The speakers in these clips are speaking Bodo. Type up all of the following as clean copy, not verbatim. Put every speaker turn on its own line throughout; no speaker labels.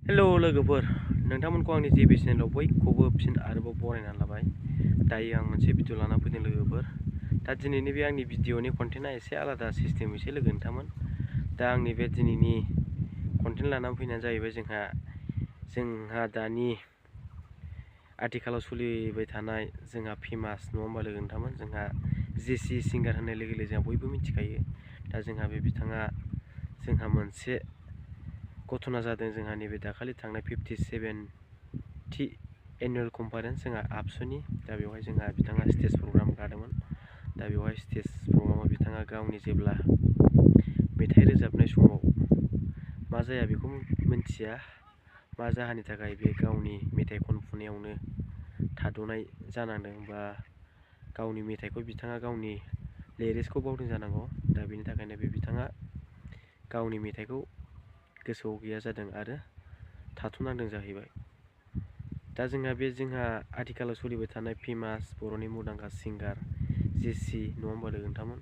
हेलो लोगोफोर नोंथांमोनखौ आंनि जिबि चेनेलाव बयखौबो फिन आरोबाव बरायना लाबाय। दायो आं मोनसे भिडिअ लाना फैदों लोगोफोर। दा दिनैनि बे आंनि भिडिअनि कन्टेन्टआ एसे आलादा सिस्टेमैसो लोगो नोंथांमोन। दा आंनि बे दिनैनि कन्टेन्ट लाना फैनाया जाहैबाय जोंहा दानि आथिखालाव सोलिबाय थानाय जोंहा फेमास नङा होमबा लोगो नोंथांमोन। जोंहा जेसि सिंगार होननाय लोगो लोगो जोंहा बयबो मिथिखायो। दा जोंहा बे बिथाङा जोंहा मोनसे घटना जादों। जोंहा नैबे दाखालि थांनाय 57थि एनुवेल कनफारेन्स जोंहा आबसुनि। दा बेवहाय जोंहा बिथाङा स्टेज प्रग्राम गादोंमोन। दा बेवहाय स्टेज प्रग्रामाव बिथाङा गावनि जेब्ला मेथाइ रोजाबनाय समाव मा जाया बेखौ मिथिया, मा जाहोननि थाखाय बे गावनि मेथाइ खनफुनायावनो थाद'नाय जानांदों, बा गावनि मेथाइखौ बिथाङा गावनि लिरिक्सखौ बावदों जानांगौ। दा बेनि थाखायनो बे बिथाङा गावनि मेथाइखौ गोसोआव गैया जादों आरो थाथ'नांदों जाहैबाय। दा जोंहा आथिखालाव सोलिबाय थानाय फेमास बर'नि मुंदांखा सिंगार जेसि नङा होमबा लोगो नोंथांमोन।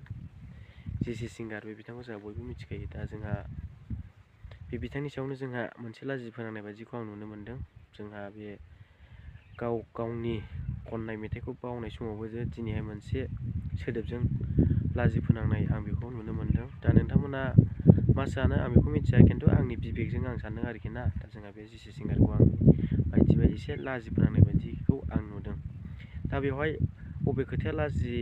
जेसि सिंगार बे बिथांखौ जोंहा बयबो मिथिखायो। दा जोंहा बे बिथांनि सायावनो जोंहा मोनसे लाजि फोनांनाय बायदिखौ आं नुनो मोनदों। जोंहा बे गावनि खननाय मेथाइखौ बावनाय समावबो जे दिनैहाय मोनसे सोदोबजों लाजि फोनांनाय आं बेखौ नुनो मोनदों। दा नोंथांमोना मा सानो आं बेखौ मिथिया, खिन्थु आंनि बिबेकजों आं सानदों आरोखि ना। दा जोंहा बे जेसि सिंगारखौ आं बायदिबा एसे लाजि फोनांनाय बायदिखौ आं नुदों। दा बेवहाय बबे खोथाया लाजि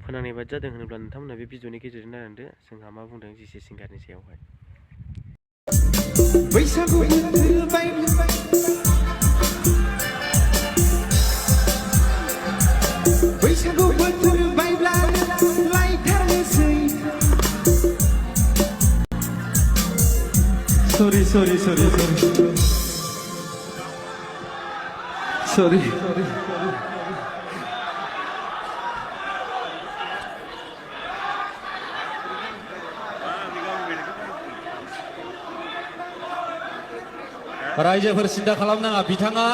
फोनांनाय बायदि जादों होनोब्ला नोंथांमोना बे भिडिअनि गेजेरजों नायलांदो जोंहा मा बुंदों जेसि सिंगारनि सायावहाय।
बैसागु फैबाय बैसागु बोथोर बायब्ला लायथारनोसै। सरि
रायजोफोर सिन्था खालामनाङा, बिथाङा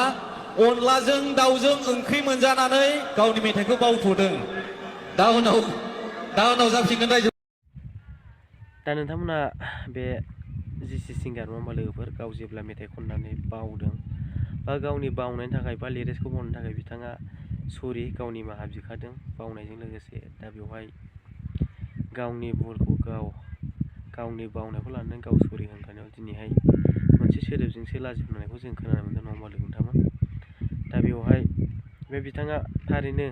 अनलाजों दाउजों ओंख्रि मोनजानानै गावनि मेथाइखौ बावथ'दों। दा उनाव जाफिनगोन रायजो।
दा नोंथांमोना बे जेसि सिंगार नङा होमबा लोगोफोर, गाव जेब्ला मेथाइ खननानै बावदों बा गावनि बावनायनि थाखाय बा लिरिक्सखौ बावनो थाखाय बिथाङा सरि गावनि निमाहा बिखादों बावनायजों लोगोसे। दा बेवहाय गावनि भुलखौ गावनि बावनायखौ लानानै गाव सरि होनखानायाव दिनैहाय मोनसे सोदोबजोंसो लाजि फोनांनायखौ जों खोनानो मोनदों नङा होमबा लोगो नोंथांमोन। दा बेवहाय बे बिथाङा थारैनो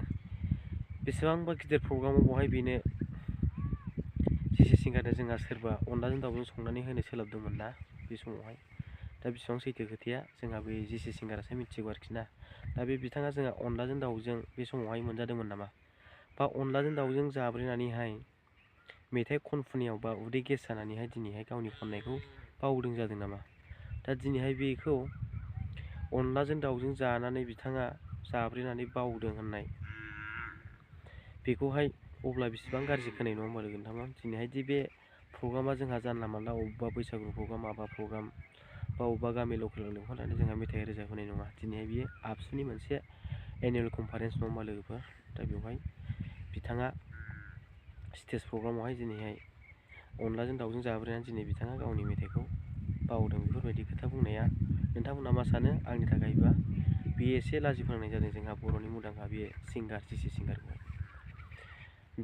बेसेबांबा गिदिर प्रग्रामाव बेवहाय बेनो जेसि सिंगारनो जोंहा सोरबा अनलाजों दाउजों संनानै होनो सोलाबदोंमोन ना बे समावहाय। दा बेसेबां सैथो खोथाया जोंहा बे जेसि सिंगारासो मिथिगौ आरोखि ना। दा बे बिथाङा जोंहा अनलाजों दाउजों बे समावहाय मोनजादोंमोन नामा, बा अनलाजों दाउजों जाब्रेनानैहाय मेथाइ खनफुनायाव बा उदै गेस जानानैहाय दिनैहाय गावनि खननायखौ बावदों जादों नामा। दा दिनैहाय बेखौ अनलाजों दाउजों जानानै बिथाङा जाब्रेनानै बावदों होननाय बेखौहाय अब्ला बेसेबां गाज्रि खोनायो नङा होमबा लोगो नोंथांमोन। दिनैहायदि बे प्रग्रामा जोंहा जानला मानला अबेबा बैसागु प्रग्राम माबा प्रग्राम बा अबेबा गामि लकेलाव लिंहरनानै जोंहा मेथाइ रोजाबहोनाय नङा। दिनैहाय बियो आबसुनि मोनसे एनुवेल कनफारेन्स नङा होमबा लोगोफोर। दा बेवहाय बिथाङा स्टेज प्रग्रामावहाय दिनैहाय अनलाजों दाउजों जाब्रेनानै दिनै बिथाङा गावनि मेथाइखौ बावदों। बेफोरबायदि खोथा बुंनाया नोंथांमोना मा सानो? आंनि थाखायबा बेयो एसे लाजि फोनांनाय जादों जोंहा बर'नि मुंदांखा बे सिंगार जेसि सिंगारखौ।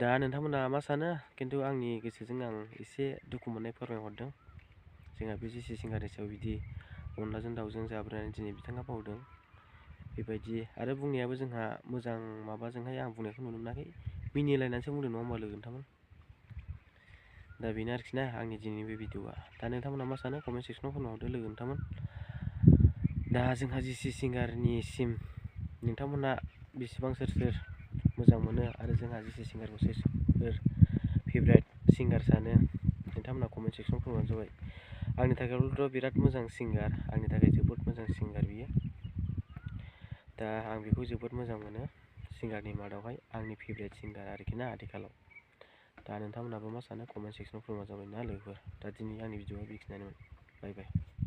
दा नोंथांमोना मा सानो? खिन्थु आंनि गोसोजों आं एसे दुखु मोननाय फोरमायहरदों। जोंहा बे जेसि सिंगारनि सायाव बिदि अनलाजों दाउजों जाब्रेनानै दिनै बिथाङा बावदों बेबायदि। आरो बुंनायाबो जोंहा मोजां माबाजोंहाय आं बुंनायखौ नुनो मोनाखै, मिनिलायनानैसो बुंदों नङा होमबा लोगो नोंथांमोन। दा बेनो आरोखि ना आंनि दिनैनि बे भिडिअआ। दा नोंथांमोना मा सानो कमेन्ट सेक्सनाव फोरमायहरदो लोगो नोंथांमोन। दा जोंहा जेसि सिंगारनिसिम नोंथांमोना बेसेबां सोर मोजां मोनो आरो जोंहा जेसि सिंगारखौ सोर फेभरेट सिंगार सानो नोंथांमोना कमेन्ट सेक्सनाव फोरमायबानो जाबाय। आंनि थाखायथ' बिराद मोजां सिंगार, आंनि थाखाय जोबोद मोजां सिंगार बियो। दा आं बेखौ जोबोद मोजां मोनो सिंगारनि मादावहाय आंनि फेभरेट सिंगार आरोखि ना आथिखालाव। दा नोंथांमोनाबो मा सानो कमेन्ट सेक्सनाव फोरमायबानो जाबाय ना लोगोफोर। दा दिनै आंनि भिडिअआ बेखिनियानोमोन। बाय बाय।